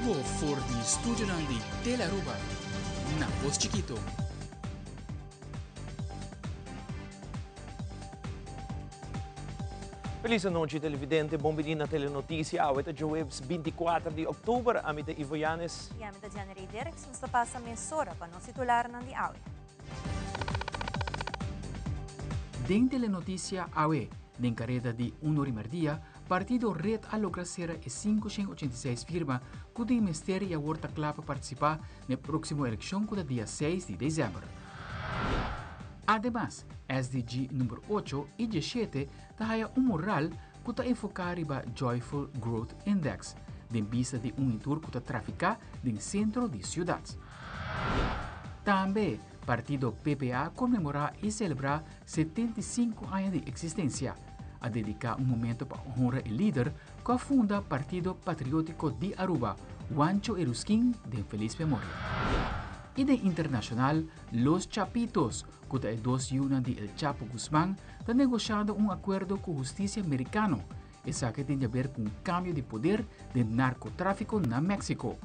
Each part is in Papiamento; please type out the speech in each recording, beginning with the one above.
Bibo for di studionan di Telearuba na Pos Chikito. Feliz anochi televidente, bon bini na Telenoticia. Awe ta djoebs 24 di oktober. Ami ta Ivo Yanes. Y ami ta Janery Dirks. Nos ta pasa mesora pa nos titularnan di awe. Den Telenoticia awe, den careda di uno rimerdia, Partido Red a logra sera e 586 firma cu tin mester y awor ta cla pa participa na e proximo eleccion cu ta dia 6 di december. Ademas, SDG number ocho y diesshete ta haya un mural cu ta enfoca riba Joyful Growth Index, den bista di un y tur cu ta trafica den centro di ciudad. Tambe, partido PPA conmemora y celebra 75 aña di existencia. A dedica un momento pa honra e lider cu a funda Partido Patriotico di Aruba, Juancho Erusquin, den feliz memoria. Y den internacional, Los Chapitos, cu ta e dos yiunan di El Chapo Guzman, ta negoshando un akuerdo ku hustisia merikano. Esaki tin di aber ku un kambio di poder den narkotráfiko na Meksiko.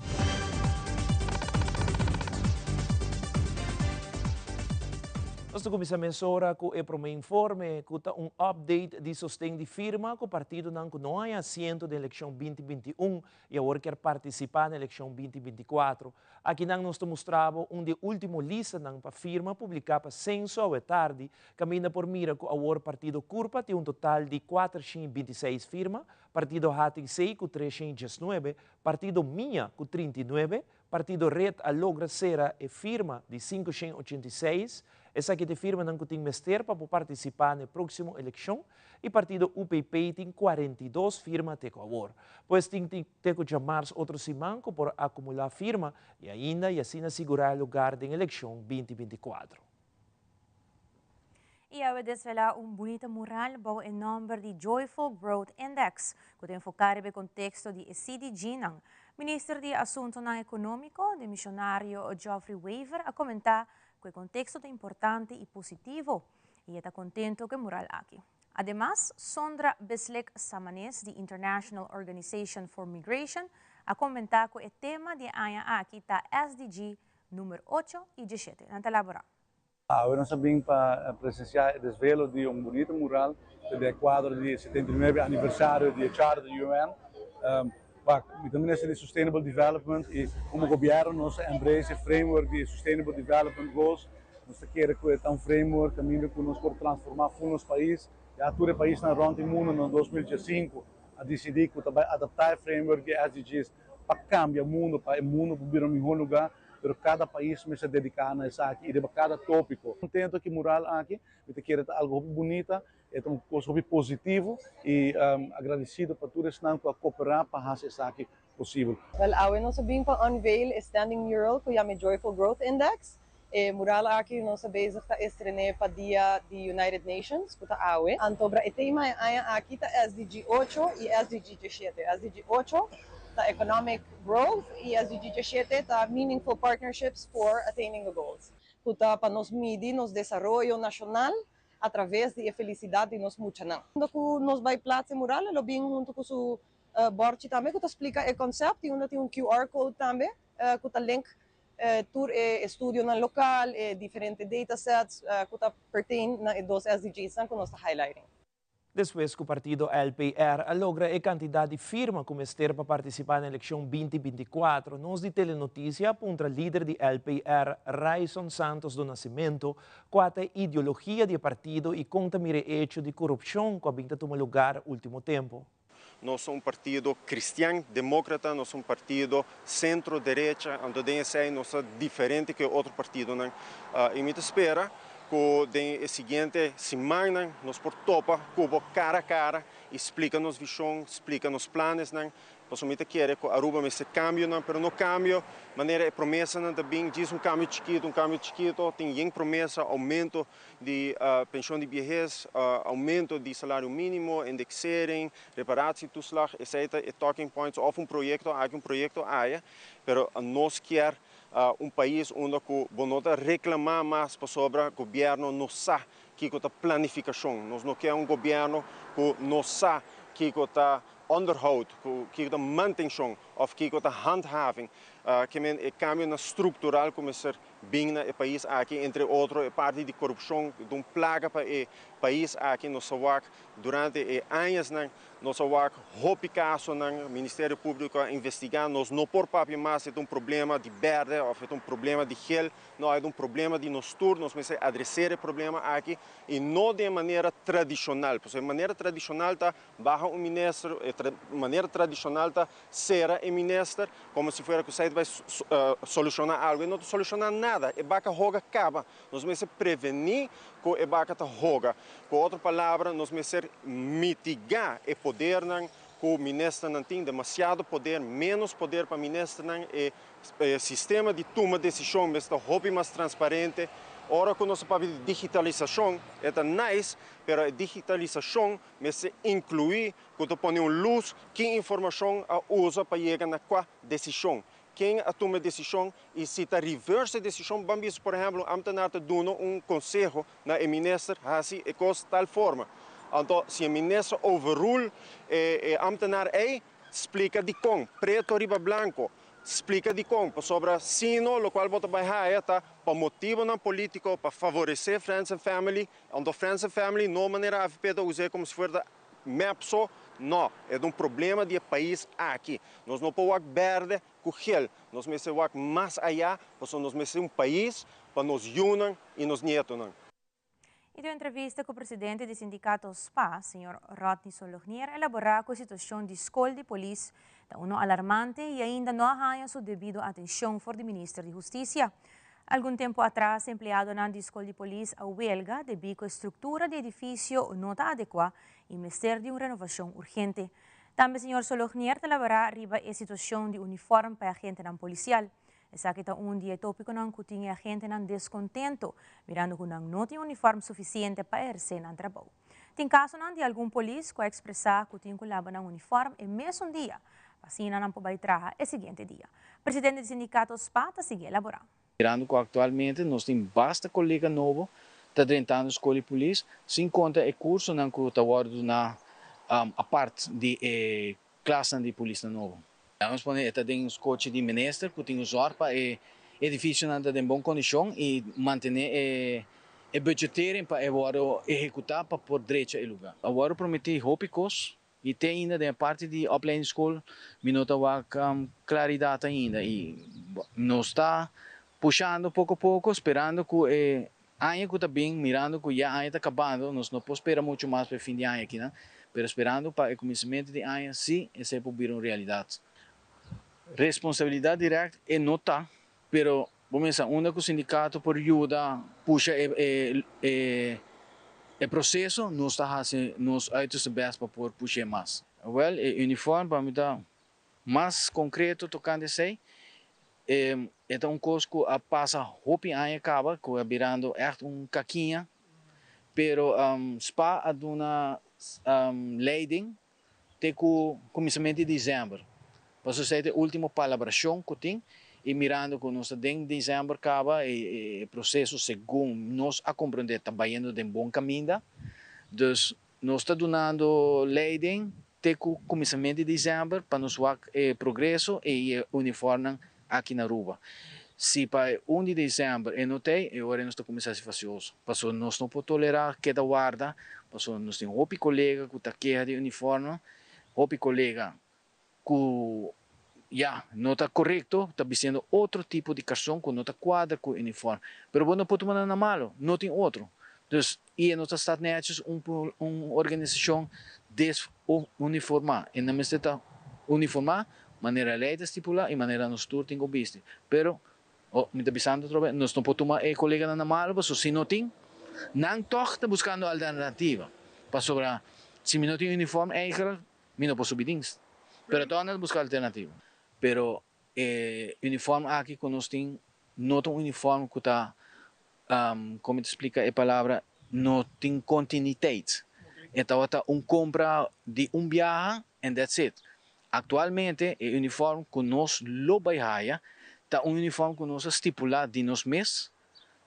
Nos ta kuminsá mesora ku e promé informe, ku ta un update di sosten di firma ku partidonan ku no haña asiento den elekshon 2021 i awor kier partisipá na elekshon 2024. Akinan nos ta mustra bo un di e ultimo listanan pa firma publiká pa Senso awe tardi, kaminda por mira ku awor partido Curpa tin un total di 426 firma, partido HTC ku 319, partido Mia ku 39, partido Red a logra sera e firma di 586, esaki ta e firmanan ku tin mester pa por partisipá na e próksimo elekshon, i partido UPP tin 42 firma te ku awor. Pues tin Te ku djamars otro siman ku por akumulá firma i ainda i asina sigurá e lugar den elekshon 2024. I awe desvelá un bunita mural bou e nòmber di Joyful Growth Index, ku ta enfoká riba e konteksto di e CDG-nan. Minister di Asuntonan Ekonómiko, demishonario Geoffrey Wever a komentá ku e konteksto ta importante i positivo i e ta kontento ku e mural aki. Ademas, Sondra Beslik Samanes di International Organization for Migration a komentá ku e tema di e aña aki ta SDG number ocho i diesshete. Nan ta elaborá. Awe nos a bin pa presensiá e desvelo di un bunito mural den e kuadro di e 79 aniversario di e Charter di UN. Wak, mi ta minister di Sustainable Development i komo gobièrnu nos a embrace e framework di e Sustainable Development Goals. Nos ta kere ku e ta un framework kaminda ku nos por transformá ful nos pais. Ya tur e paisnan rònt e mundu na 2015 a disidí ku ta bai adaptá e framework di SDGs pa kambia mundu, pa e mundu por bira un mihó lugá, pero kada pais mester dediká na esaki i riba kada tópiko. Kontento ku e mural aki, mi ta kere ta algu hopi bunita. E ta un kos hopi positivo i agradesido pa tur esnan ku a koperá pa hasi esaki posibel. Wel, awe nos a bin pa unveil e standing mural ku yama e Joyful Growth Index. E mural aki nos a bezig ta estrené pa dia di United Nations, ku ta awe. Antobra e tema e aña aki ta SDG ocho i SDG 17. SDG ocho ta Economic Growth i SDG 17 ta Meaningful Partnerships for Attaining the Goals, ku ta pa nos midi nos desaroyo nashonal a traves di e felisidat di nos muchanan. Unda ku nos bai plats e mural e lo bin huntu ku su bòrchi tambe ku ta splika e konsèpt i unda tin un QR code tambe ku ta link tur e estudionan lokal, e diferente datasets ku ta pertain na e dos SDGsnan ku nos ta highlighting. Despues ku partido LPR a logra e kantidat di firma ku mester pa partisipá na elekshon 2024, nos di Telenoticia a puntra lider di LPR, Ryçond Santos do Nascimento, kua ta e ideologia di e partido i kon ta mira e echo di korupshon ku a bin ta tuma lugar último tempu. Nos ta un partido cristian democrata, nos ta un partido centro derecha, anto den esey nos ta diferente cu e otro partidonan. Y mi ta spera cu den e siguiente simannan nos por topa cu bo cara a cara y splica nos vision, splica nos planesnan. Pasobra mi ta kere cu Aruba mester cambionan, pero no cambio manera e promesanan ta bin, djis un cambio chikito, un cambio chikito, tin yen promesa, aumento di penshon di biehes, aumento di salario minimo, indexering, reparatietoeslag, esei ta e talking points of un proyecto aki, un proyecto aya, pero nos kier un pais unda cu bo no ta reclama mas pasobra gobierno no sa kico ta planificacion, nos no kier un gobierno cu no sa kico ta. Onderhoud, kiko ta mantenshon òf kiko ta handhaving, ke men e kambionan struktural ku mester bin na e pais aki, entre otro e parti di korupshon ku ta un plaga pa e pais aki. Nos a wak durante e añasnan, nos a wak hopi kasonan, Ministerio Públiko a investigá, nos no por papia mas e ta un problema di bèrdè òf e ta un problema di gel, no, e ta un problema di nos tur, nos mester adreser e problema aki i no den e manera tradishonal, pasobra e manera tradishonal ta Baha un minister, e manera tradicional ta cera e minister como si fuera cu esey ta bay soluciona algo. E no ta soluciona nada, e baca hoga caba. Nos mester preveni cu e baca ta hoga. Cu otro palabra, nos mester mitiga e podernan cu ministernan tin, demasiado poder, menos poder pa ministernan, e sistema di tuma decision mester ta hopi mas transparente. Ora cu nos ta papia di digitalisacion, e ta nice, pero e digitalisacion Mester inkluí ku ta pone un lus ki informashon a usa pa yega na kua desishon, ken a tuma e desishon i si ta reverse e desishon. Ban bisa por ehèmpel un ámtenar ta duna un konseho na e minister hasi e kos tal forma. Anto si e minister overrule e ámtenar ei, splika dikon, preto riba blanko. Splika dikon, pasobra sino lokual bo ta bai haya ta pa motibonan polítiko, pa favoresé friends and family, Anto friends and family no manera avp ta us'é como si fuera ta mep so, no, e ta un problema di e pais aki. Nos no por wak berde cu gel, nos mester wak mas aya pasobra nos mester un pais pa nos yunan y nos nietonan. E den un entrevista cu presidente di sindicato spa, señor Rodney Solognier, a elabora cu e situacion di scol di polis ta uno alarmante y ainda no a haya su debido atencion for di minister di Husticia. Algun tempu atras empleadonan di Skol di Polis a welga debí ku e struktura di edifisio no ta adekuá i mester di un renovashon urgente. Tambe señor Solognier ta laborá riba e situashon di unifòrm pa e agentenan polisial. Esaki ta un di e tópikonan ku tin e agentenan deskontento, mirando ku nan no tin unifòrm sufisiente pa ehersé nan trabou. Tin kasonan di algun polis ku a ekspresá ku tin ku laba nan unifòrm e mesun dia, pa asina nan por bai traha e siguiente dia. Presidente di sindikato spa ta sigui elaborá. Mirando ku aktualmente nos tin basta kolega nobo ta drentando skol di polis, sin konta e kursonan ku ta wòrdu duná apart di e klasnan di polisnan nobo. Nos pone e ta den skochi di minister ku tin un zòrg pa e edifisionan ta den bon kondishon i mantené e budgetering pa e wòrdu ehekutá pa por drecha e lugá. A wòrdu prometí hopi kos i te ainda den e parti di opleidingsschool mi no ta wak klaridat ainda i nos ta pushando poko poko sperando ku e Aña ku ta bin, mirando ku ya aña ta kabando, nos no por spera muchu mas pa e fin di aña akinan, pero sperando pa e kuminsamentu di aña sí esei por bira un realidat. Responsabilidat dirèkt e no ta, pero bo mester unda ku sindikato por yuda pusha e e proseso, nos ta hasi nos uiterste bèst pa por push'é mas. Wèl, e uniform pa mi ta Mas konkreto tokante esei, e ta un kos ku a pasa hopi aña kaba, ku a birando ègt un kakiña, pero spa a duna leiding te ku kuminsamentu di desèmber. Pasobra esei ta e último palabrashon ku tin i mirando ku nos ta den desèmber kaba e proseso segun nos a komprondé ta bayendo den bon kaminda. Dus nos ta dunando leiding te ku kuminsamentu di desèmber pa nos wak e progreso i e uniformnan aki na Aruba. Si pa e un di desèmber e no t'ei, e ora nos ta kuminsá hasi fasioso. Pasobra nos no por tolerá keda warda, pasobra nos tin hopi kolega ku ta keha di uniformnan, hopi kolega ku ya no ta korekto, ta bistiendo otro tipo di karson ku no ta kuadra ku e uniform. Pero bo no por tuma nan na malo, no tin otro. Dus, i e no ta sta nètjes un un organisashon desuniformá. E nan mester ta uniformá manera lei ta stipulá i manera nos tur tin ku bisti. Pero, oh, mi ta bisando otro bes, nos no por tuma e koleganan na malo pasobra si no tin, nan tòg ta buskando alternativa. Pasobra si mi no tin uniform eigenlijk, Mi no por subi dienst. Pero tòg nan ta buska alternativa. Pero e uniform aki ku nos tin no ta un uniform ku ta, kon mi ta splika e palabra, no tin kontinuitet. E tabata un kompra di un biaha and that's it. Aktualmente e uniform ku nos lo bai haya ta un uniform ku nos a stipulá di nos mes,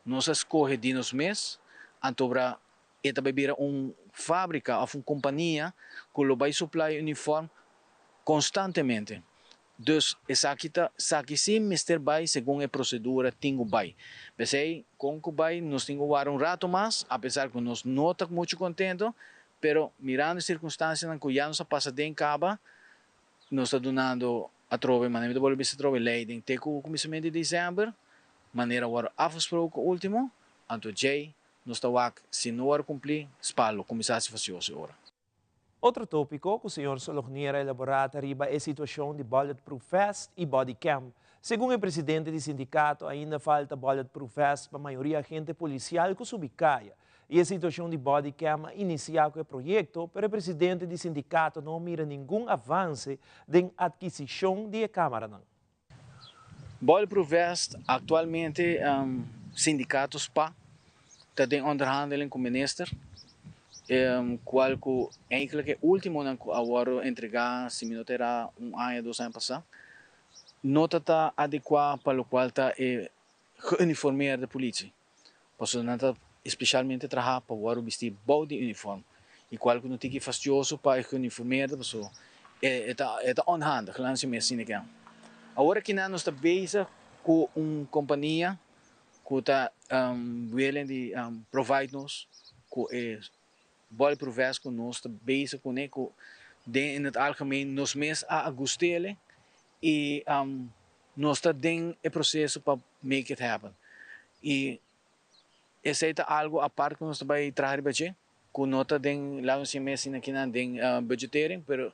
nos a skohe di nos mes, antobra E ta bai bira un fábrika òf un kompania ku lo bai suplai uniform Constantemente. Dus esaki ta esaki si mester bai segun e procedura tin cu bai. P'esey con cu bai nos tin cu warda un rato mas apesar cu nos no ta mucho contento pero mirando e circunstancianan cu ya nos a pasa den caba nos ta dunando atrobe manera mi ta bolbe bisa atrobe leiding te cu cuminsamiento di december manera a wordo afgesproken ultimo anto djey nos ta wak si no wordo cumpli spa lo cuminsa haci fastioso e ora. Otro tópiko ku señor Solognier a elaborá ta riba e situashon di bulletproof vest i bodycam. Segun e presidente di sindikato ainda falta bulletproof vest pa mayoria agente polisial ku subi kaya. I e situashon di bodycam a inisiá ku e proyekto, pero e presidente di sindikato no a mira ningun avanse den atkisishon di e kámaranan. Bulletproof vest, Aktualmente sindikato spa ta den onderhandeling ku minister, kual ku eigenlijk e ultimonan ku a wòrdu entregá si mi no ta erá un aña dos aña pasá no ta ta adekuá pa lokual ta e geuniformeerde politie. Pasobra nan ta especialmente traha pa wòrdu bistí bou di uniform i kual ku no tiki fastioso pa e geuniformeerde pasobra e ta e ta onhandig, laat nos mes asina ke. Awor akinan nos ta bezig ku un kompania ku ta willing di provide nos ku e bulletproof vest ku nos ta bezig kuné ku den in het algemeen nos mes a gust'ele i Nos ta den e proceso pa make it happen y esey ta algo apart cu nos ta bay traha riba dje cu no ta den laat nos yama asina kinan den budgetering pero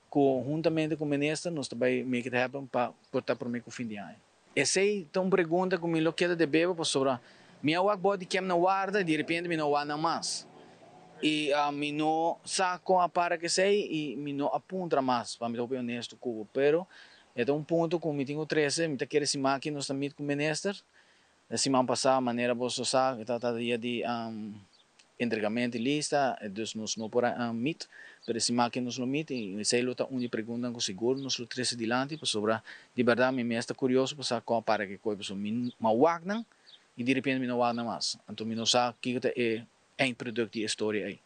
cu huntamente cu minister nos ta bay make it happen pa por ta prome cu fin di aña. Esey ta un pregunta cu mi lo keda debe bo pasobra mi a wak body cam na warda y direpente mi no wak nan mas y mi no sa con a para cu esey y mi no a puntra mas pa mi ta hopi honesto cu bo pero E ta un punto ku mi tin ku trese, mi ta kere siman aki nos ta meet ku minister. E siman pasá manera boso sa e tabata dia di entregamento di lista, dus nos no por a meet, pero e siman aki nos lo meet i esei lo ta un di preguntanan ku sigur nos lo trese dilanti pasobra di bèrdat mi mes ta kurioso pa sa kon a para ke koi pasobra mi a wak nan i direpente mi no wak nan mas, anto mi no sa kiko ta e eindproduct di e storia ei.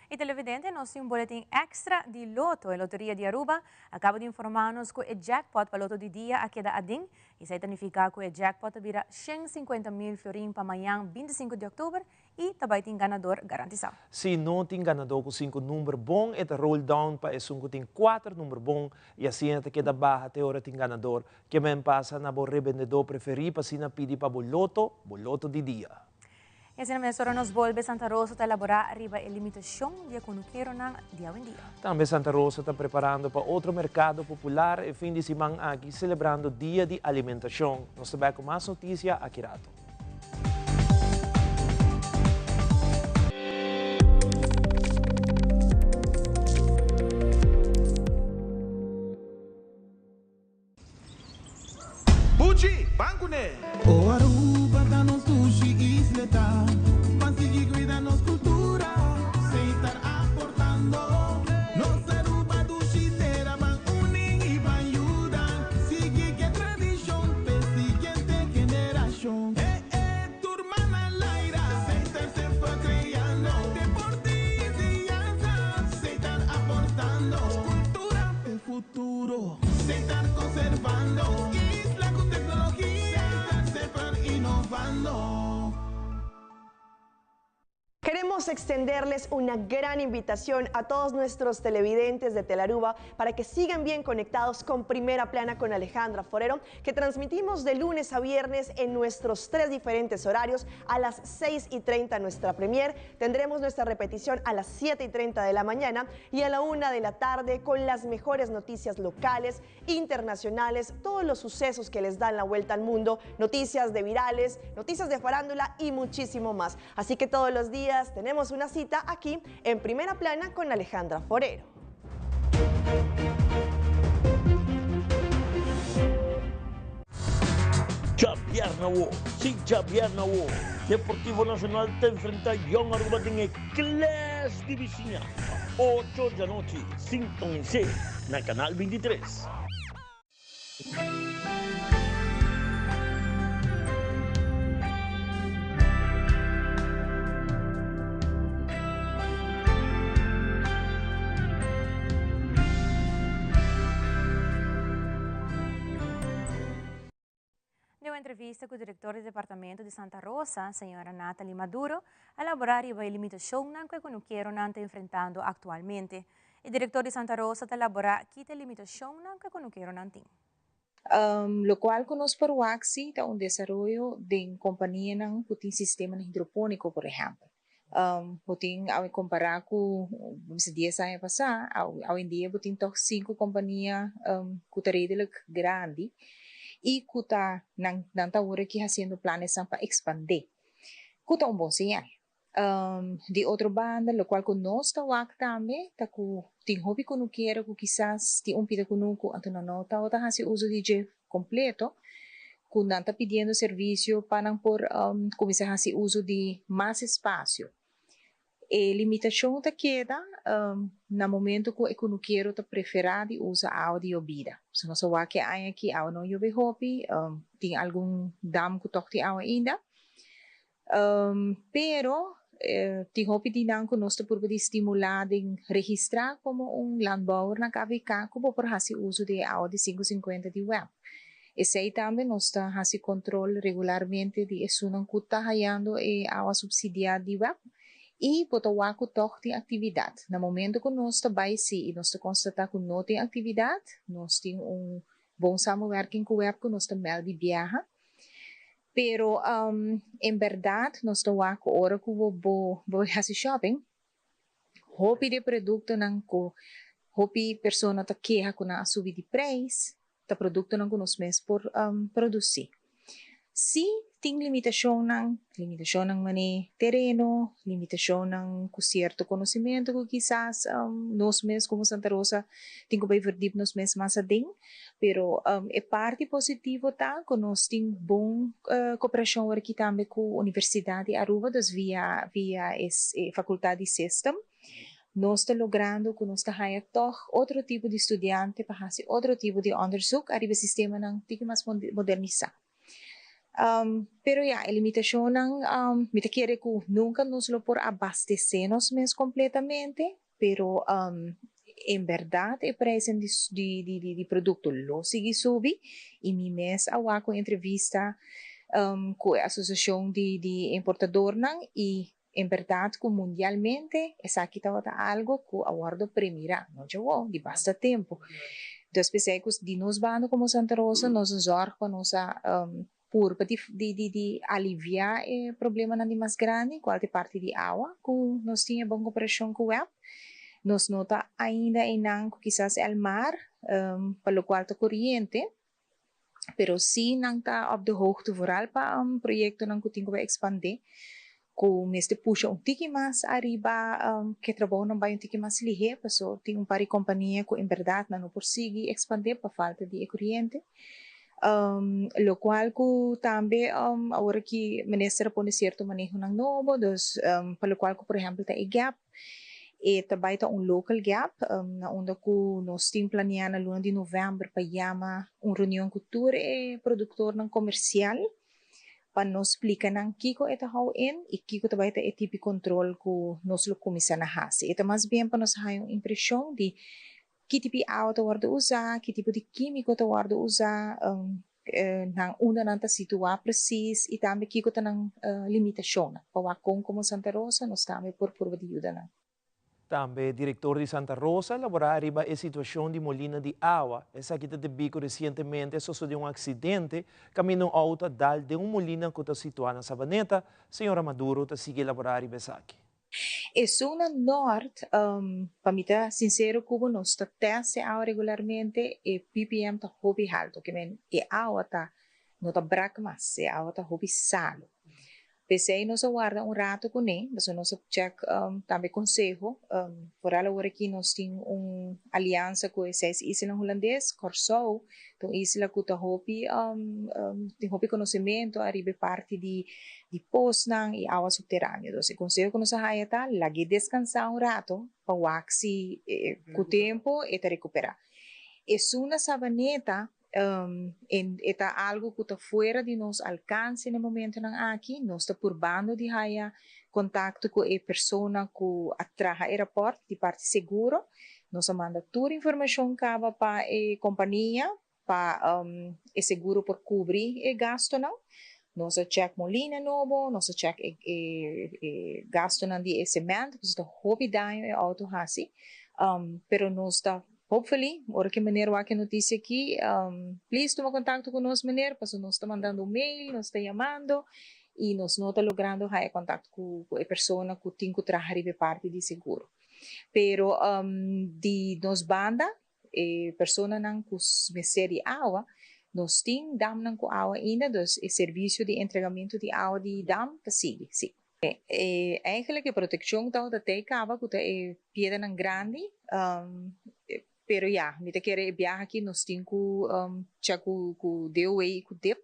Y televidente, nos tin un boletin extra di Lotto. E Loteria di Aruba a caba di informa nos cu e jackpot pa Lotto di dia a keda adin. Esey ta nifica cu e jackpot ta bira 150 mil florin pa mañan 25 di october y ta bay tin ganador garantisa. Si no tin ganador cu sinku number bon, e ta roll down pa esun cu tin kuater number bon y asina ta keda baha te ora tin ganador. Ke men pasa na bo rebendedor preferi pa asina pidi pa bo Lotto, bo Lotto di dia. Y asina mes ora nos bolbe Santa Rosa ta elabora riba e limitacion di e cunukeronan di awendia. Tambe Santa Rosa ta preparando pa otro mercado popular e fin di siman aki celebrando Dia di Alimentacion. Nos ta bek cu mas noticia aki rato. Buchi, ban kuné! O Aruba ta nos dushi isleta, ban sigui cuida nos cultura, Setar aportando. Nos Aruba dushi tera, ban uni y ban yuda, sigui ke tradicion p'e siguiente generacion. E e tur man al aire, Setar semper creando, deporte y enseñanza, Setar aportando, cultura p'e futuro. Setar conservando isla cu tecnologia. Setar semper innovando. Queremos extenderles una gran invitación a todos nuestros televidentes de Telaruba para que sigan bien conectados con Primera Plana con Alejandra Forero, que transmitimos de lunes a viernes en nuestros tres diferentes horarios a las 6:30 nuestra premier. Tendremos nuestra repetición a las 7:30 de la mañana y a la 1 de la tarde con las mejores noticias locales, internacionales, todos los sucesos que les dan la vuelta al mundo, noticias de virales, noticias de farándula y muchísimo más. Así que todos los días tenemos una cita aquí en Primera Plana con Alejandra Forero. Djabièrnè awo, sí djabièrnè awo, Deportivo Nacional ta enfrentá Jong Aruba den e Clash di Bisiña pa ocho djanochi, sintonis'é na Canal 23. entrevista ku direktor di departamento di Santa Rosa, señora Nathalie Maduro, a elaborá riba e limitashonnan ku e kunukeronan ta enfrentando aktualmente. E direktor di Santa Rosa ta elaborá ki ta e limitashonnan ku e kunukeronan tin. Lokual ku nos por wak si ta un desaroyo den kompanianan ku tin sistemanan hidropóniko, por ehèmpel. Bo tin awe kompará ku bisa dies aña pasá, awendia bo tin tòg sinku kompania ku ta redelik grandi i ku ta nan nan ta awor aki hasiendo planesnan pa ekspandé, ku ta un bon señal. Di otro banda lokual ku nos ta wak tambe ta ku tin hopi kunukero ku kisas tin un pida kunuku anto nan no tabata hasi uso di dje kompleto ku nan ta pidiendo servisio pa nan por kuminsá hasi uso di mas espasio. E limitashon ta keda na momento ku e kunukero ta preferá di usa awa di yobida. Pasobra nos a wak e aña aki awa no yobe hopi, tin algun dam ku tòg tin awa ainda. Pero tin hopi di nan ku nos ta purba di stimulá den registrá komo un landbouwer na KVK ku bo por hasi uso di e awa di sinku sinkuenta di web. Esei tambe nos ta hasi kontrol regularmente di esunnan ku ta hayando e awa supsidiá di web i bo ta wak ku tòg tin aktividat. Na momento ku nos ta bai si i nos ta konstatá ku no tin aktividat, nos tin un bon samenwerking ku web ku nos ta mèld di biaha. Pero en berdad nos ta wak cu ora cu bo bo bo haci shopping, hopi di e productonan cu hopi persona ta keha cu nan a subi di prijs, ta productonan cu nos mes por produci. Si tin limitacionnan, limitacionnan mane tereno, limitacionnan cu cierto conocimento cu kisas nos mes como Santa Rosa tin cu bay verdiep nos mes mas aden, Pero e parti positivo ta ku nos tin bon koperashon awor aki tambe ku Universidat di Aruba, dus via via e fakultat di System nos ta logrando ku nos ta haña tòg otro tipo di studiante pa hasi otro tipo di òndersuk ariba e sistemanan tiki mas modernisá. Pero ya, e limitashonnan mi ta kere ku nunka nos lo por abastesé nos mes kompletamente, Pero en berdad e prijzen di producto lo sigui subi y mi mes a wak un entrevista cu e asociacion di importadornan y en berdad cu mundialmente esaki tabata algo cu a wordo premira, no djawo, di basta tempo. Dus p'esey cu di nos banda como Santa Rosa nos a zorg pa nos a Purba di di di aliviá e problemanan di mas grandi, kual ta e parti di awa ku nos tin e bon koperashon ku web. Nos no ta ainda einan ku kisas el mar, pa lokual ta koriente, pero sí nan ta op de hoogte vooral pa proyektonan ku tin ku bai ekspandé, ku mester pusha un tiki mas ariba ku e trabounan bai un tiki mas lihé, paso tin un par di kompania ku en bèrdat nan no por sigui ekspandé pa falta di e koriente. Locual cu tambe awor aki minister a pone cierto manehonan nobo, dus pa locual cu por ehempel ta e gap, e ta bay ta un local gap na unda cu nos tin planea na luna di november pa yama un reunion cu tur e productornan comercial pa nos splica nan kico e ta hou in y kico ta bay ta e tipi control cu nos lo cuminsa na haci. E ta mas bien pa nos haya un impresion di Ki tipo di awa ta wòrdu usá, ki tipo di kímiko ta wòrdu usá, nan unda nan ta situá presis i tambe kiko ta nan limitashonnan. Pa wak kon komo Santa Rosa nos tambe por purba di yuda nan. Tambe direktor di Santa Rosa a laborá riba e situashon di molina di awa. Esaki ta debí ku resientemente a sosodé un aksidente kaminda un outo a dal den un molina ku ta situá na Sabaneta. Señora Maduro ta sigui elaborá riba esaki. Esun na nort, pa mi ta sincero cu bo, nos ta test e awa regularmente, e ppm ta hopi halto, ke men e awa ta no ta brak mas, e awa ta hopi salo. P'esey nos a warda un rato cune, pasobra nos a check tambe conseho, vooral awor aki nos tin un aliansa cu e seis islanan Hulandes, Corsou ta un isla cu ta hopi tin hopi conocemento ariba e parti di di posnan i awa subteraneo. Dus e konseho ku nos a haya ta lag'é deskansá un rato pa wak si ku tempu e ta rekuperá. Esun na Sabaneta e ta algu ku ta fuera di nos alkanse na e momentunan aki. Nos ta purbando di haya kontakto ku e persona ku a traha e rapòrt di parti seguro. Nos a manda tur informashon kaba pa e kompania. pa e seguro por cubri e gastonan. Nos a check molina nobo, nos a check e e e gastonan di e cement, pasobra ta hopi daño e auto haci. Pero nos ta hopefully ora cu meneer wak e noticia aki, please tuma contacto cu nos meneer, pasobra nos ta mandando un mail, nos ta yamando y nos no ta logrando haya contacto cu e persona cu tin cu traha riba e parti di seguro. Pero di nos banda e personanan cu mester di awa, nos tin damnan cu awa ainda, dus e servicio di entregamento di awa di dam ta sigui, si. E eigenlijk e proteccion tabata te caba cu ta e piedranan grandi, pero ya, mi ta kere e biaha aki nos tin cu check cu DOW y cu dip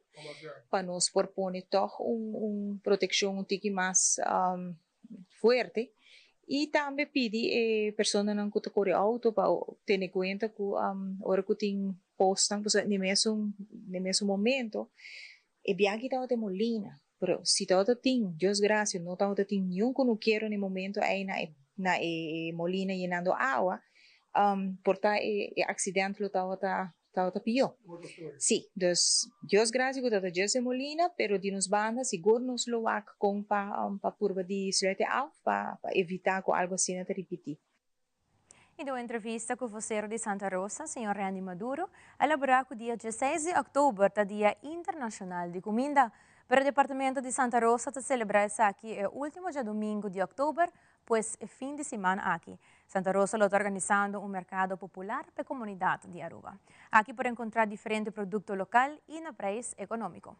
pa nos por pone toch un proteccion un tiki mas fuerte y tambe pidi e personanan cu ta core auto pa tene cuenta cu ora cu tin posnan pasobra n'e mesun n'e mesun momento e biaha tabata e molina pero si tabata tin Dios gracia no tabata tin niun cunukero n'e momento ey na e na e molina yenando awa por ta e accident lo tabata Tabata pió. Sí, dus Dios gracia cu tabata djes e molina, pero di nos banda sigur nos lo wak con pa pa purba di sluit e af pa pa evita cu algo asina ta ripiti. Y den un entrevista cu vocero di Santa Rosa, señor Randy Maduro, a elabora cu dia dieseis di october ta Dia Internacional di Cuminda. Pero Departamento di Santa Rosa ta celebra esaki e ultimo djadomingo di october, Pues e fin di siman aki, Santa Rosa lo ta organisando un mercado popular p'e comunidad di Aruba. Aki por encontra diferente producto local y na prijs economico.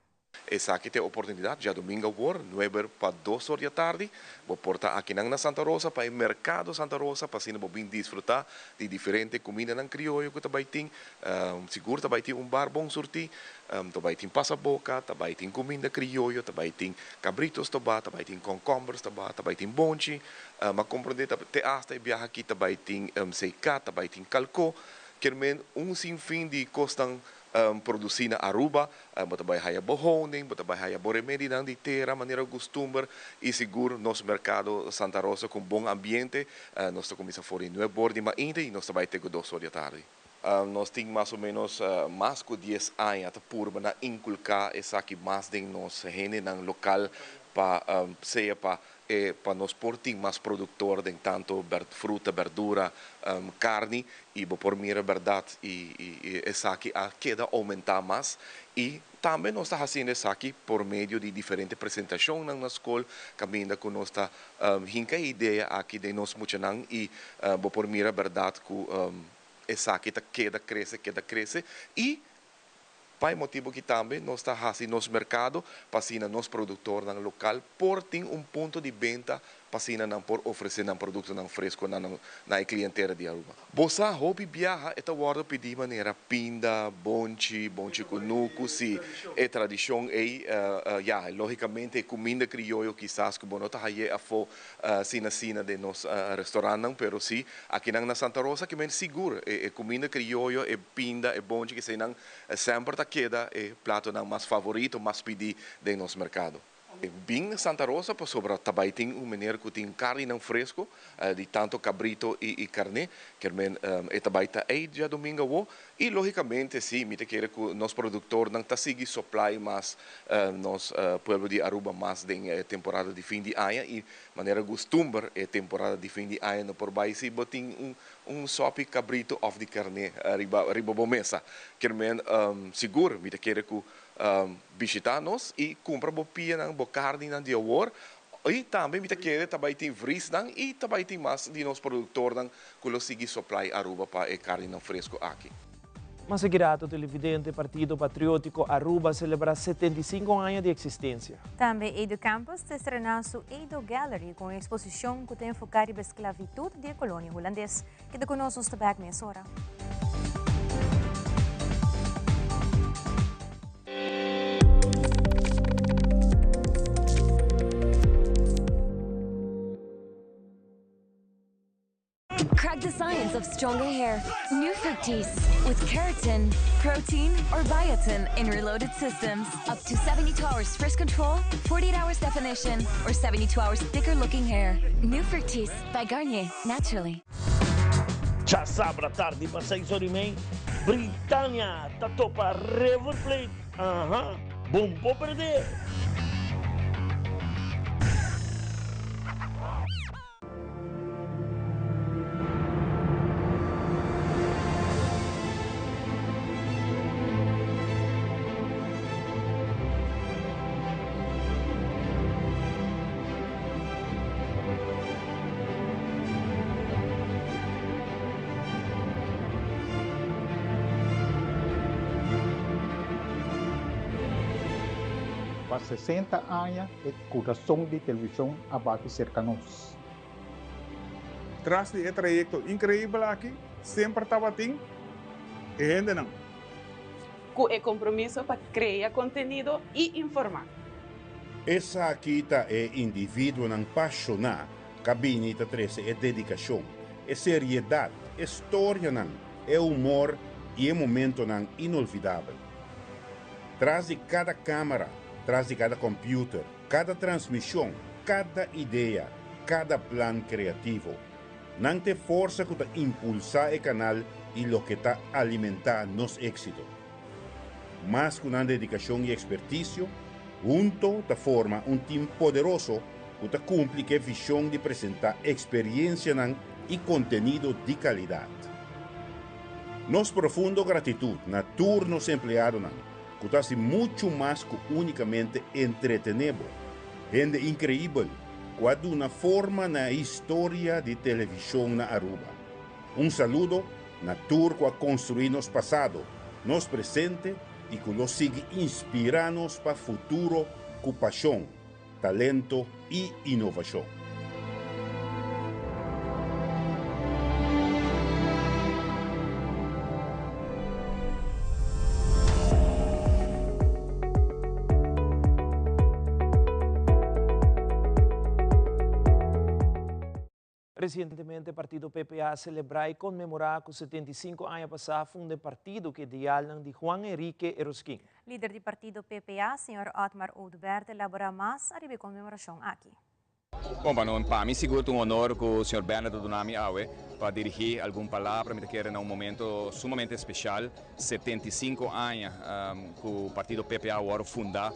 Esaki ta e oportunidat djadumingu awor, nueber pa dos or di atardi. Bo por ta akinan na Santa Rosa pa e Merkado Santa Rosa pa asina bo bin disfrutá di diferente kumindanan krioyo ku ta bai tin. Sigur ta bai tin un bar bon surtí, ta bai tin pasaboka, ta bai tin kuminda krioyo, ta bai tin kabritos tobá, ta bai tin kònkòmbers tobá, ta bai tin bonchi. M'a komprondé ta te asta e biaha akí ta bai tin seká, ta bai tin kalkó. Kier men un sinfin di kosnan produsí na Aruba. Bo ta bai haya bo honing, bo ta bai haya bo remedinan di tera manera gustumber i sigur nos merkado Santa Rosa ku un bon ambiente. Nos ta kuminsá for di nuebe or di mainta i nos ta bai te ku dos or di atardi. Nos tin mas o menos mas ku dies aña ta purba na inkulká esaki mas den nos hendenan lokal pa sea pa e pa nos por tin mas produktor den tanto fruta, berdura, karni i bo por mira bèrdat i esaki a keda oumentá mas i tambe nos ta hasiendo esaki por medio di diferente presentashonnan na skol kaminda ku nos ta hinka e idea aki den nos muchanan i bo por mira bèrdat ku Esaki ta keda krese, keda krese i pa e motibu aki tambe nos ta hasi nos merkado pa asina nos produktornan lokal por tin un punto di benta pa asina nan por ofresé nan produktonan fresko na nan na e klientera di Aruba. Bo sa hopi biaha e ta wòrdu pidí manera pinda, bonchi, bonchi ku nuku, si e tradishon ei ya lógikamente e kuminda krioyo kisas ku bo no ta hay'é afó Asina asina den nos restaurantnan, pero si akinan na Santa Rosa ki men sigur e cuminda crioyo, e pinda, e bonchi eseinan semper ta keda e platonan mas favorito, mas pidi den nos mercado. Bin na Santa Rosa pasobra ta bay tin un meneer cu tin carninan fresco di tanto cabrito y carne, kier men e ta bay ta ey diadomingo awo y logicamente si mi ta kere cu nos productornan ta sigui supply mas nos pueblo di Aruba mas den e temporada di fin di aña y manera gustumber e temporada di fin di aña no por bay si bo tin un un sopi cabrito of di carne riba riba bo mesa. Kier men sigur mi ta kere cu bishita nos y cumpra bo pianan bo carninan di awor y tambe mi ta kere ta bay tin vriesnan y ta bay tin mas di nos productornan cu lo sigui supply Aruba pa e carninan fresco aki. Mas aki rato televidente Partido Patriotico Aruba a celebra 75 aña di existencia. Tambe Edo Campus ta estrena su Edo Gallery cu un exposicion cu ta enfoca riba esclavitud di e colonia Hulandes. Keda cu nos, nos ta back mesora. Crack the science of stronger hair. New Fructis with keratin, protein, or biotin in reloaded systems. Up to 72 hours frizz control, 48 hours definition, or 72 hours thicker looking hair. New Fructis by Garnier, naturally. Djasabra tardi pa seis ora i mei, Britannia ta topa River Plate, aha, bon por perdé! Pa 60 aña e kurason di televishon a bati serka nos. Tras di e trayekto inkreibel aki semper tabatin e hendenan. Ku e kompromiso pa krea kontenido i informá. Esaki ta e individuonan pashoná ka bini ta trese e dedikashon, e seriedat, e storianan, e humor i e momentonan inolvidabel. Tras di kada kámara, tras di kada kòmpiuter, kada transmishon, kada idea, kada plan kreativo. Nan ta e forsa ku ta impulsá e kanal i loke ta alimentá nos éksito. Mas ku nan dedikashon i ekspertisio, hunto ta forma un tim poderoso ku ta kumpli ku e vishon di presentá eksperiensianan i kontenido di kalidat. Nos profundo gratitut na tur nos empleadonan ku ta hasi muchu mas ku únikamente entretené bo. Hende inkreibel ku a duna forma na e historia di televishon na Aruba. Un saludo na tur ku a konstruí nos pasado, nos presente i ku lo sigui inspirá nos pa futuro ku pashon, talento i inovashon. Resientemente partido PPA a selebrá i konmemorá ku 75 aña pasá funda e partido ku idealnan di Juan Enrique Eroskin. Lider di partido PPA, señor Otmar Oduber ta elaborá mas ariba e konmemorashon aki. Bon, pa no, pa mi sigur ta un honor ku señor Bennett a duna mi awe pa dirigí algun palabra. Mi ta kere na un momento sumamente speshal, 75 aña ku partido PPA a wòrdu fundá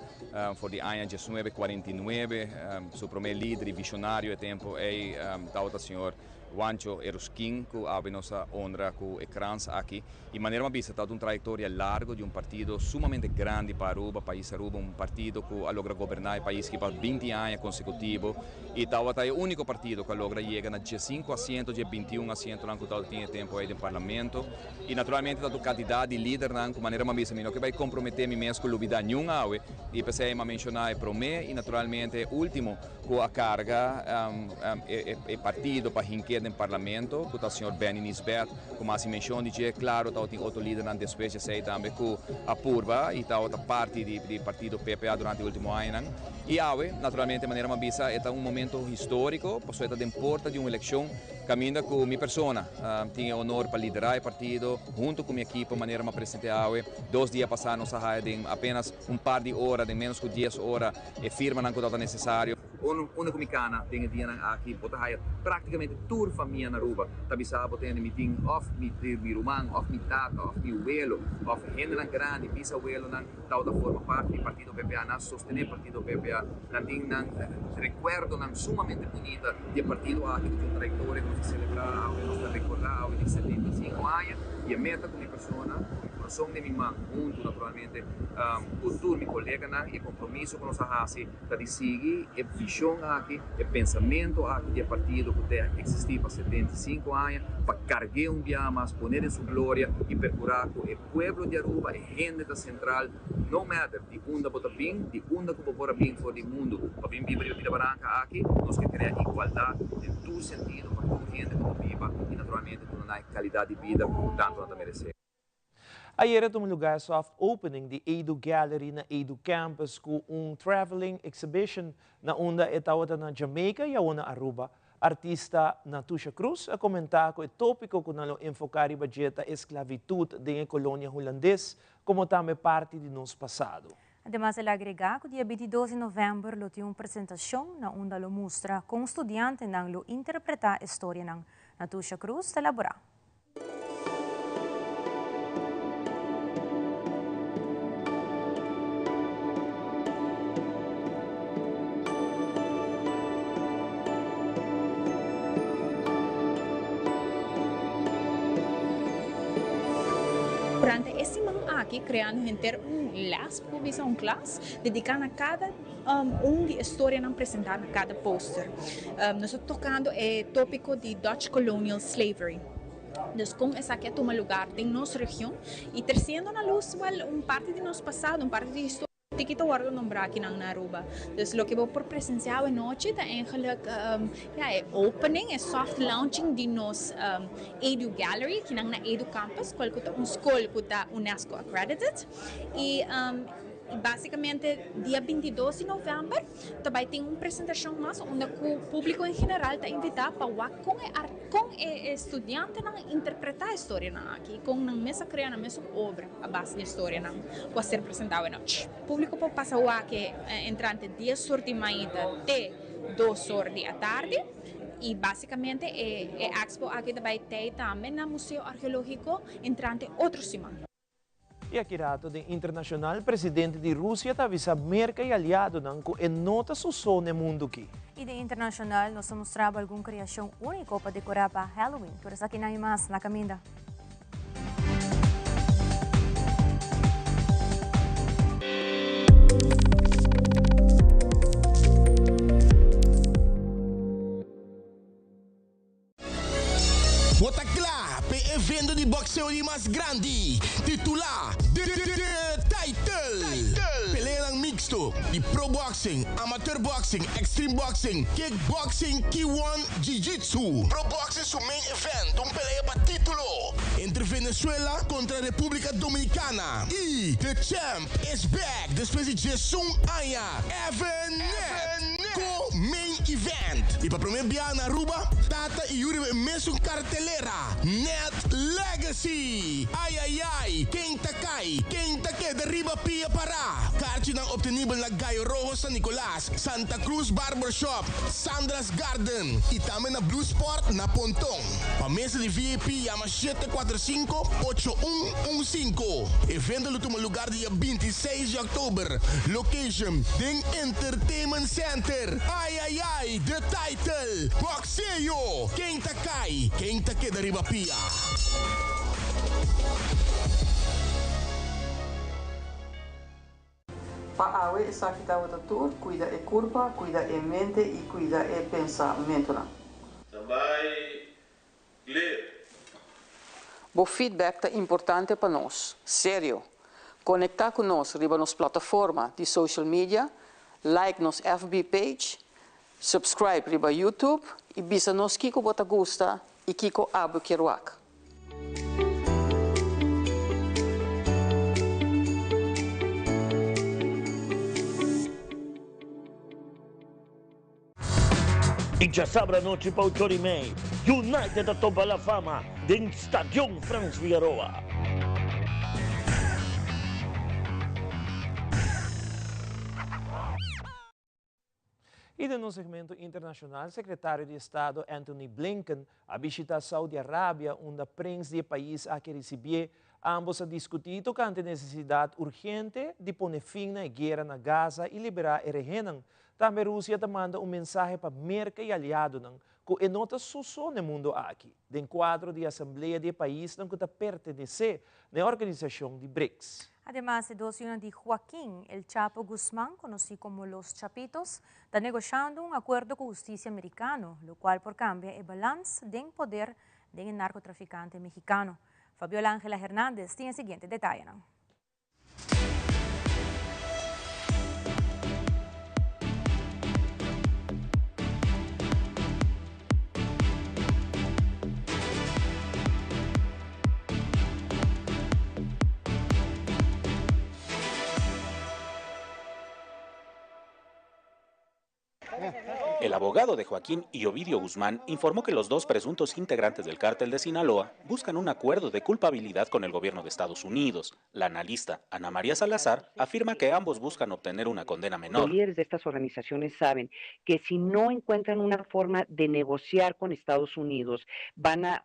for di aña diesnuebe kuarenta i nuebe. Su promé lider i vishonario e tempu ei tabata señor Juancho Erusquin ku awe nos a honra ku e krans aki. I manera mi a bisa tabata un trayektoria largu di un partido sumamente grandi pa Aruba, pais Aruba, un partido ku a logra goberná e pais aki pa binti aña konsekutivo i tabata e úniko partido ku a logra yega na diesinku asiento di e bintiun asientonan ku tabata tin e tempu ei den parlamento. I naturalmente tabata un kantidat di lidernan ku manera mi a bisa mi no ke bai komprometé mi mes ku lubidá niun awe i p'esei mi a menshoná e promé i naturalmente e último ku a karga e partido pa hink'é den parlamento ku ta señor Benny Nisbet. Ku mas inmenshon di dje, klaro tabatin otro lidernan despues di esei tambe ku a purba i tabata parti di partido PPA durante e ultimo añanan. I awe, naturalmente, manera mi a bisa, e ta un momento históriko, pasobra e ta den porta di un elekshon kaminda ku mi persona tin e honor pa liderá e partido huntu ku mi ekipo manera mi a present'é awe. Dos dia pasá nos a haya den apenas un par di ora, den ménos ku dies ora, e firmanan ku tabata nesesario. Unda ku mi kana den e dianan aki bo ta haya praktikamente tur famia na Aruba ta bisa bo tende mi tin òf mi mi ruman òf mi tata òf mi welo òf hendenan grandi bisawelonan tabata forma parti di partido PPA nan a sostené partido PPA nan tin nan rekuerdonan sumamente bunita di e partido aki ku tin un trayektoria ku nos ta selebrá awe nos ta rekordá awe di 75 aña i e meta ku mi persona ku mi kurason den mi man huntu naturalmente ku tur mi koleganan i e kompromiso ku nos a hasi Ta di sigui e vision aki, e pensamento aki di e partido cu ta existi pa 75 aña, pa cargu'e un biaha mas, pone den su gloria y percura cu e pueblo di Aruba, e hende ta central, no matter di unda bo ta bin, di unda cu bo por a bin for di mundo pa bin biba riba Pida Baranca aki, nos ke crea igualdad den tur sentido pa tur hende cu ta biba y naturalmente duna nan e calidad di bida cu tanto nan ta merece. Ayera tuma lugar e soft opening di Edu Gallery na Edu Campus cu un traveling exhibition na unda e tawata na Jamaica y awor na Aruba. Artista Natusha Cruz a comenta cu e topico cu nan lo enfoca riba dje ta esclavitud den e colonia Hulandes como tambe parti di nos pasado. Ademas el a agrega cu dia 22 di november lo tin un presentacion na unda lo mustra con studiantenan lo interpreta e storianan. Natusha Cruz ta elabora. Durante e siman aki creando henter un les, por bisa un klas, dedica na cada un di e storianan presenta na cada poster. Nos ta tocando e topico di Dutch Colonial Slavery. Dus con esaki a tuma lugar den nos region y treciendo na luz wel un parti di nos pasado, un parti di historia. Tiki ta wordo nombrá akinan na Aruba. Dus loke bo por presenciá awe nochi ta eigenlijk ya e opening, e soft launching di nos Edu Gallery akinan na Edu Campus, cual cu ta un scol cu ta UNESCO accredited. Y basicamente dia 22 di november Ta bai tin un presentashon mas unda ku públiko en general ta invitá pa wak kon e kon e studiantenan a interpretá e storianan aki i kon nan mes a krea nan mesun obra a base di e storianan ku a ser presentá awenochi. Públiko por pasa wak e entrante dies or di mainta te dos or di atardi i básikamente e e expo aki ta bai tei tambe na Museo Arkeológiko entrante otro siman. Y aki rato den internacional presidente di Rusia ta avisa Merca y aliadonan cu e no ta su so n'e mundo ki. Y den internacional nos ta mustra bo algun creacion unico pa decora pa Halloween. Tur esakinan y mas na caminda. Bo ta kla p'e evento di bokseo di mas grandi, titulá The Title? Peleanan mixto di pro boxing, amateur boxing, extreme boxing, kickboxing, K-one, jiu-jitsu. Pro boxing su main event, un pelea pa titulo entre Venezuela kontra Repúblika Dominicana i The Champ is back despues di diesun aña, Evan Nett Co-main event y pa prome biaha na Aruba, Tata y yu riba e mesun cartelera, Net Legacy! Ay ay ay, ken ta cay, ken ta keda riba pia para? Carchinan obtenibel na Gallo Rojo San Nicolas, Santa Cruz Barber Shop, Sandra's Garden y tambe na Blue Sport na Ponton. Pa mesa di VIP yama 745 8115. Evento lo tuma lugar dia 26 di october. Location, den Entertainment Center. Ay ay ay, The Title, Boxeo! Ken ta cay, ken ta keda riba pia? Pa awe esaki tabata tur, cuida e curpa, cuida e mente y cuida e pensamentonan. Standby, clear. Bo feedback ta importante pa nos. Serio! Conecta cu nos riba nos plataforma di social media, like nos FB page, subscribe riba YouTube y bisa nos kico bo ta gusta y kico abo kier wak. I djasabra anochi pa ocho ora i mei, United ta topa La Fama den Stadion Frans Figaroa. I den un segmento internashonal, Sekretario di Estado Antony Blinken a bishita Saudi Arabia unda prins di e pais aki risibié. Ambos a diskutí tokante nesesidat urgente di pone fin na e guera na Gaza i liberá e rehennan. Tambe Rusia ta manda un mensahe pa Merka i aliadonan ku e no ta su so n'e mundu aki, den kuadro di asamblea di e paisnan ku ta pertenesé na e organisashon di BRICS. Ademas, e dos yunan di Joaquín El Chapo Guzmán, konosí komo Los Chapitos, ta negoshando un akuerdo ku hustisia merikano, lokual por kambia e balans den poder den e narkotrafikante mexikano. Fabiola Angela Hernandez tin e siguiente detayenan. El abogado de Joaquín y Ovidio Guzmán informó que los dos presuntos integrantes del cártel de Sinaloa buscan un acuerdo de culpabilidad con el gobierno de Estados Unidos. La analista Ana María Salazar afirma que ambos buscan obtener una condena menor. Los líderes de estas organizaciones saben que si no encuentran una forma de negociar con Estados Unidos,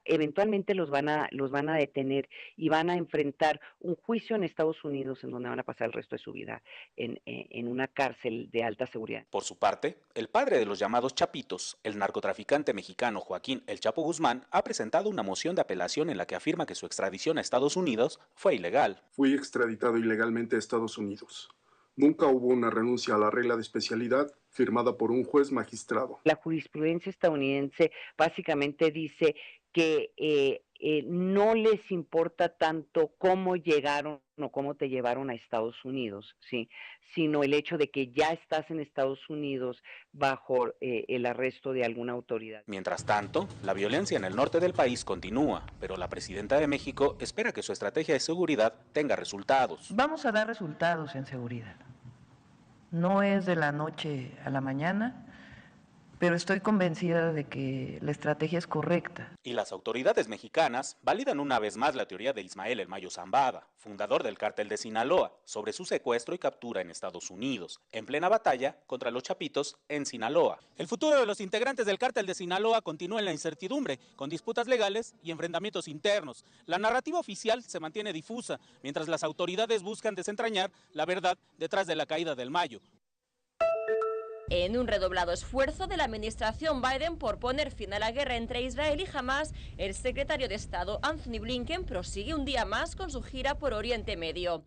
eventualmente los van a detener y van a enfrentar un juicio en Estados Unidos en donde van a pasar el resto de su vida en una cárcel de alta seguridad. Por su parte, el padre de los llamados llamados Chapitos, el narcotraficante mexicano Joaquín El Chapo Guzmán ha presentado una moción de apelación en la que afirma que su extradición a Estados Unidos fue ilegal. Fui extraditado ilegalmente a Estados Unidos. Nunca hubo una renuncia a la regla de especialidad firmada por un juez magistrado. La jurisprudencia estadounidense básicamente dice que eh, eh, no les importa tanto cómo llegaron o cómo te llevaron a Estados Unidos, ¿sí? sino el hecho de que ya estás en Estados Unidos bajo eh, el arresto de alguna autoridad. Mientras tanto, la violencia en el norte del país continúa, pero la presidenta de México espera que su estrategia de seguridad tenga resultados. Vamos a dar resultados en seguridad. No es de la noche a la mañana, pero estoy convencida de que la estrategia es correcta. Y las autoridades mexicanas validan una vez más la teoría de Ismael El Mayo Zambada, fundador del cártel de Sinaloa, sobre su secuestro y captura en Estados Unidos, en plena batalla contra los Chapitos en Sinaloa. El futuro de los integrantes del cártel de Sinaloa continúa en la incertidumbre, con disputas legales y enfrentamientos internos. La narrativa oficial se mantiene difusa, mientras las autoridades buscan desentrañar la verdad detrás de la caída del Mayo. En un redoblado esfuerzo de la administración Biden por poner fin a la guerra entre Israel y Hamas, el secretario de Estado Anthony Blinken prosigue un día más con su gira por Oriente Medio.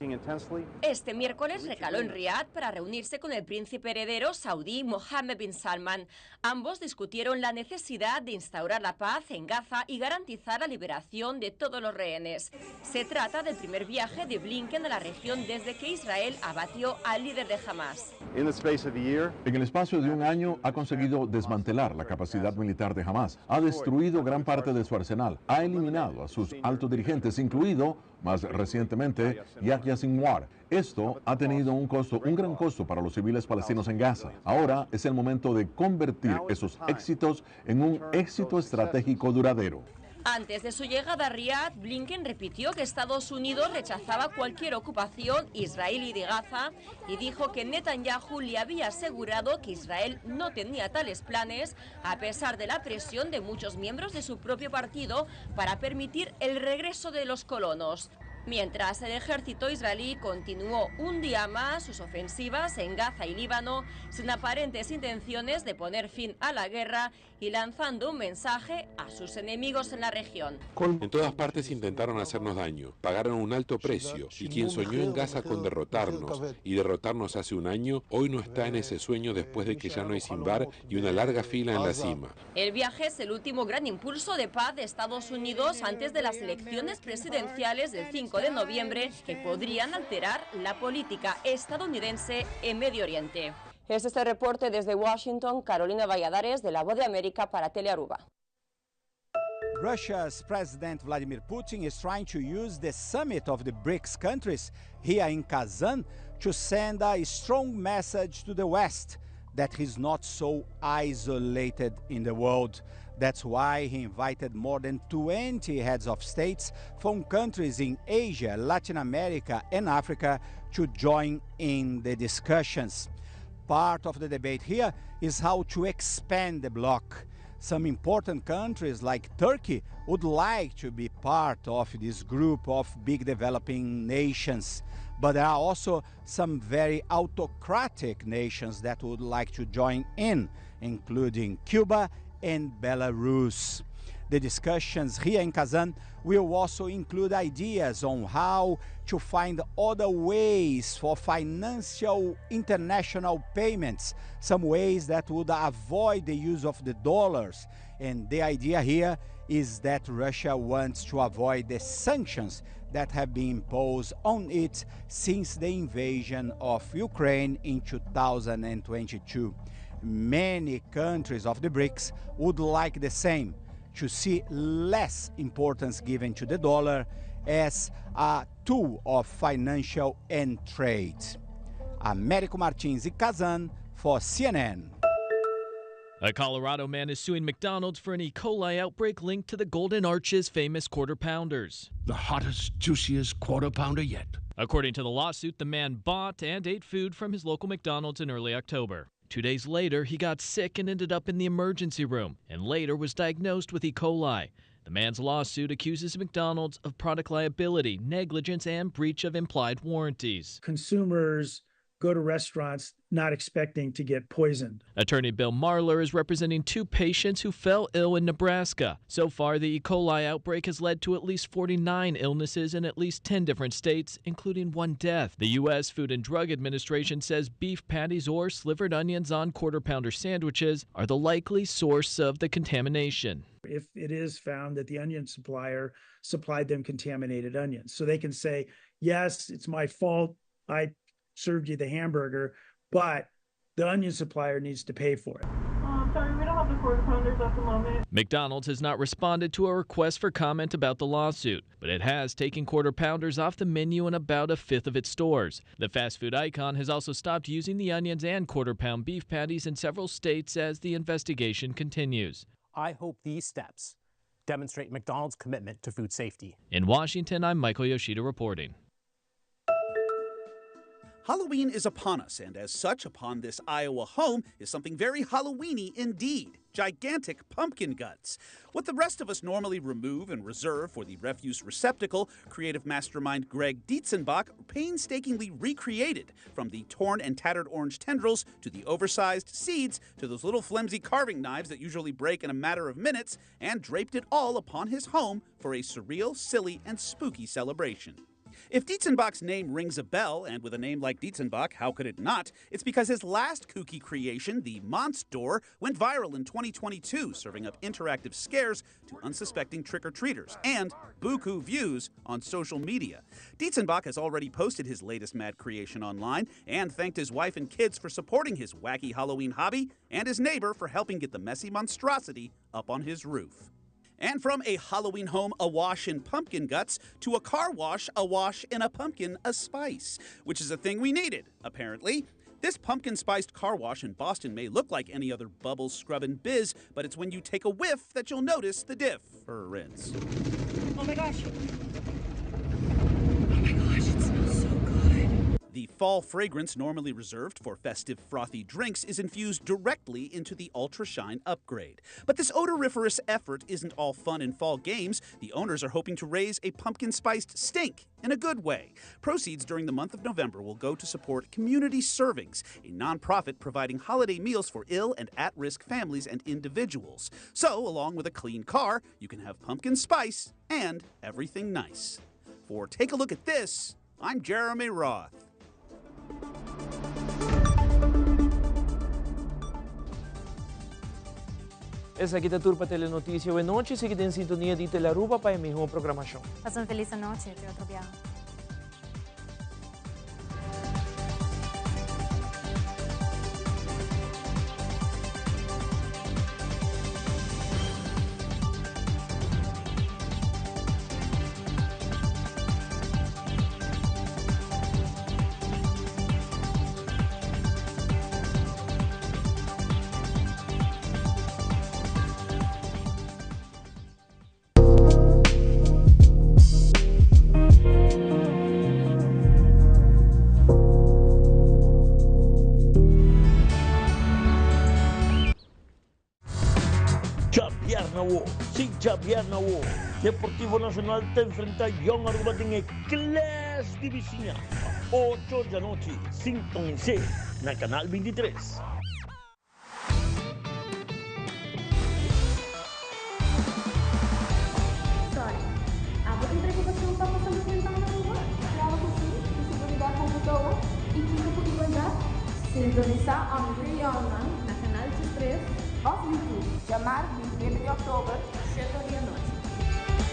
Este miércoles recaló en Riad para reunirse con el príncipe heredero saudí Mohammed bin Salman. Ambos discutieron la necesidad de instaurar la paz en Gaza y garantizar la liberación de todos los rehenes. Se trata del primer viaje de Blinken a la región desde que Israel abatió al líder de Hamas. En el espacio de un año ha conseguido desmantelar la capacidad militar de Hamas, ha destruido gran parte de su arsenal, ha eliminado a sus altos dirigentes, incluido, más recientemente, Yahya Sinwar. Esto ha tenido un costo, un gran costo para los civiles palestinos en Gaza. Ahora es el momento de convertir esos éxitos en un éxito estratégico duradero. Antes de su llegada a Riad, Blinken repitió que Estados Unidos rechazaba cualquier ocupación israelí de Gaza y dijo que Netanyahu le había asegurado que Israel no tenía tales planes, a pesar de la presión de muchos miembros de su propio partido para permitir el regreso de los colonos. Mientras el ejército israelí continuó un día más sus ofensivas en Gaza y Líbano, sin aparentes intenciones de poner fin a la guerra y lanzando un mensaje a sus enemigos en la región. En todas partes intentaron hacernos daño, pagaron un alto precio y quien soñó en Gaza con derrotarnos y derrotarnos hace un año, hoy no está en ese sueño después de que ya no hay Simbar y una larga fila en la cima. El viaje es el último gran impulso de paz de Estados Unidos antes de las elecciones presidenciales del 5 de noviembre que podrían alterar la política estadounidense en Medio Oriente. Este es el reporte desde Washington, Carolina Valladares de La Voz de América para Telearuba. Russia's President Vladimir Putin is trying to use the summit of the BRICS countries here in Kazan to send a strong message to the West that he's not so isolated in the world. That's why he invited more than 20 heads of states from countries in Asia, Latin America, and Africa to join in the discussions. Part of the debate here is how to expand the bloc. Some important countries like Turkey would like to be part of this group of big developing nations. But there are also some very autocratic nations that would like to join in, including Cuba and Belarus. The discussions here in Kazan will also include ideas on how to find other ways for financial international payments, some ways that would avoid the use of the dollars. And the idea here is that Russia wants to avoid the sanctions that have been imposed on it since the invasion of Ukraine in 2022. Many countries of the BRICS would like the same to see less importance given to the dollar as a tool of financial and trade. Américo Martins in Kazan for CNN. A Colorado man is suing McDonald's for an E. coli outbreak linked to the Golden Arch's famous quarter pounders. The hottest, juiciest quarter pounder yet. According to the lawsuit, the man bought and ate food from his local McDonald's in early October. Two days later, he got sick and ended up in the emergency room, and later was diagnosed with E. coli. The man's lawsuit accuses McDonald's of product liability, negligence, and breach of implied warranties. Consumers go to restaurants not expecting to get poisoned. Attorney Bill Marler is representing two patients who fell ill in Nebraska. So far, the E. coli outbreak has led to at least 49 illnesses in at least 10 different states, including one death. The U.S. Food and Drug Administration says beef patties or slivered onions on quarter pounder sandwiches are the likely source of the contamination. If it is found that the onion supplier supplied them contaminated onions, so they can say, yes, it's my fault, I served you the hamburger, but the onion supplier needs to pay for it. Sorry, we don't have the quarter pounders at the moment. McDonald's has not responded to a request for comment about the lawsuit, but it has taken quarter pounders off the menu in about a fifth of its stores. The fast food icon has also stopped using the onions and quarter pound beef patties in several states as the investigation continues. I hope these steps demonstrate McDonald's commitment to food safety. In Washington, I'm Michael Yoshida reporting. Halloween is upon us, and as such, upon this Iowa home is something very Halloweeny indeed. Gigantic pumpkin guts. What the rest of us normally remove and reserve for the refuse receptacle, creative mastermind Greg Dietzenbach painstakingly recreated, from the torn and tattered orange tendrils to the oversized seeds to those little flimsy carving knives that usually break in a matter of minutes, and draped it all upon his home for a surreal, silly, and spooky celebration. If Dietzenbach's name rings a bell, and with a name like Dietzenbach, how could it not? It's because his last kooky creation, the Monster, went viral in 2022, serving up interactive scares to unsuspecting trick-or-treaters and buku views on social media. Dietzenbach has already posted his latest mad creation online and thanked his wife and kids for supporting his wacky Halloween hobby and his neighbor for helping get the messy monstrosity up on his roof. And from a Halloween home awash in pumpkin guts to a car wash awash in a pumpkin a spice, which is a thing we needed, apparently. This pumpkin-spiced car wash in Boston may look like any other bubble scrubbin' biz, but it's when you take a whiff that you'll notice the difference. Oh my gosh. Oh my gosh, it smells so good. The fall fragrance normally reserved for festive frothy drinks is infused directly into the Ultra Shine upgrade. But this odoriferous effort isn't all fun and fall games. The owners are hoping to raise a pumpkin-spiced stink in a good way. Proceeds during the month of November will go to support Community Servings, a nonprofit providing holiday meals for ill and at-risk families and individuals. So, along with a clean car, you can have pumpkin spice and everything nice. For Take a Look at This, I'm Jeremy Roth. Esaki ta tur pa Telenoticia awe nochi. Sigui den sintonia di Telearuba pa e miho programacion. Pasa un feliz anochi. Te otro biaha. Djabièrnè awo, sí djabièrnè awo, Deportivo Nacional ta enfrentá Jong Aruba den e Clash di Bisiña pa ocho djanochi, sintonis'é na Canal 23. Sorry. Abo tin preocupacion pa bo salud mental na Aruba? Claro cu si, cu seguridad computador y kico cu igualdad? Sintonisa André Youngman na Canal 13 of YouTube. Djamar 29 di oktober, 7 or di anochi.